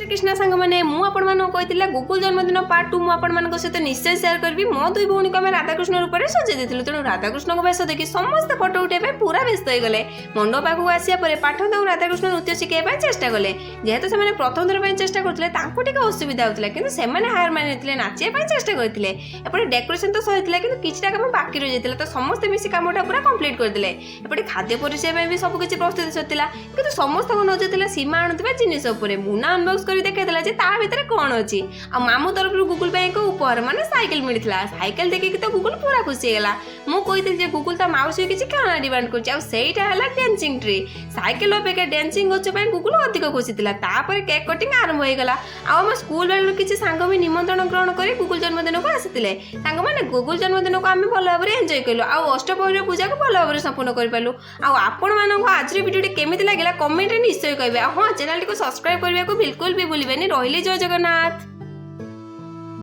ଶ୍ରୀକୃଷ୍ଣ ସାଙ୍ଗମାନେ, ମୁଁ ଆପଣମାନଙ୍କୁ କହିଥିଲି, ଗୁଗୁଲ ଜନ୍ମଦିନ ପାର୍ଟ 2 ମୁଁ ଆପଣମାନଙ୍କ ସହିତ ନିଶ୍ଚୟ ସେୟାର କରିବି। ମୋ ଦୁଇ ଭଉଣୀକୁ ଆମେ ରାଧାକୃଷ୍ଣ ରୂପରେ ସଜେଇ ଦେଇଥିଲୁ। ତେଣୁ ରାଧାକୃଷ୍ଣଙ୍କ ବେଶ ଦେଖି ସମସ୍ତେ ଫଟୋ ଉଠାଇବା ପାଇଁ ପୁରା ବ୍ୟସ୍ତ ହେଇଗଲେ। ମଣ୍ଡପ ପାଖକୁ ଆସିବା ପରେ ପାଠ ତାଙ୍କୁ ରାଧାକୃଷ୍ଣ ନୃତ୍ୟ ଶିଖାଇବା ପାଇଁ ଚେଷ୍ଟା କଲେ। ଯେହେତୁ ସେମାନେ ପ୍ରଥମ ଥର ପାଇଁ ଚେଷ୍ଟା କରୁଥିଲେ, ତାଙ୍କୁ ଟିକେ ଅସୁବିଧା ହେଉଥିଲା, କିନ୍ତୁ ସେମାନେ ହାର ମାନିନଥିଲେ, ନାଚିବା ପାଇଁ ଚେଷ୍ଟା କରିଥିଲେ। ଏପଟେ ଡେକୋରେସନ ତ ସରିଥିଲା, କିନ୍ତୁ କିଛିଟା କାମ ବାକି ରହିଯାଇଥିଲା। ତ ସମସ୍ତେ ମିଶି କାମଟା ପୁରା କମ୍ପ୍ଲିଟ୍ କରିଦେଲେ। ଏପଟେ ଖାଦ୍ୟ ପରଷିବା ପାଇଁ ବି ସବୁ କିଛି ପ୍ରସ୍ତୁତି ସରିଥିଲା, କିନ୍ତୁ ସମସ୍ତଙ୍କ ନଜର ଥିଲା ସୀମା ଆଣୁଥିବା ଜିନିଷ ଉପରେ। ମୁନା ଅନବକ୍ସ କରି ଦେଖାଇଥିଲା ଯେ ତା ଭିତରେ କ'ଣ ଅଛି। ଆଉ ମାମୁଁ ତରଫରୁ ଗୁଗୁଲ ପାଇଁ ଏକ ଉପହାର ମାନେ ସାଇକେଲ ମିଳିଥିଲା। ସାଇକେଲ ଦେଖିକି ତ ଗୁଗୁଲ ପୁରା ଖୁସି ହେଇଗଲା। ମୁଁ କହିଥିଲି ଯେ ଗୁଗୁଲ ତା ମାଉସୀ କିଛି ଖେଳନା ଡିମାଣ୍ଡ କରୁଛି, ଆଉ ସେଇଟା ହେଲା ଡ୍ୟାନ୍ସିଂ ଟ୍ରି। ସାଇକେଲ ଅପେକ୍ଷା ଡ୍ୟାନ୍ସିଂ ଗଛ ପାଇଁ ଗୁଗୁଲ ଅଧିକ ଖୁସି ଥିଲା। ତାପରେ କେକ୍ କଟିଂ ଆରମ୍ଭ ହେଇଗଲା। ଆଉ ଆମ ସ୍କୁଲ ବେଳରୁ କିଛି ସାଙ୍ଗ ବି ନିମନ୍ତ୍ରଣ ଗ୍ରହଣ କରି ଗୁଗୁଲ ଜନ୍ମଦିନକୁ ଆସିଥିଲେ। ସାଙ୍ଗମାନେ, ଗୁଗୁଲ ଜନ୍ମଦିନକୁ ଆମେ ଭଲ ଭାବରେ ଏନ୍ଜୟ କଲୁ ଆଉ ଅଷ୍ଟପ୍ରହରୀ ପୂଜାକୁ ଭଲ ଭାବରେ ସମ୍ପୂର୍ଣ୍ଣ କରିପାରିଲୁ। ଆଉ ଆପଣମାନଙ୍କୁ ଆଜିର ଭିଡ଼ିଓଟି କେମିତି ଲାଗିଲା, କମେଣ୍ଟରେ ନିଶ୍ଚୟ କହିବେ। ଆଉ ହଁ, ଚ୍ୟାନେଲଟିକୁ ସବସ୍କ୍ରାଇବ୍ କରିବାକୁ ବିଲକୁଲ ବି ଭୁଲିବେନି। ରହିଲି, ଜୟ ଜଗନ୍ନାଥ।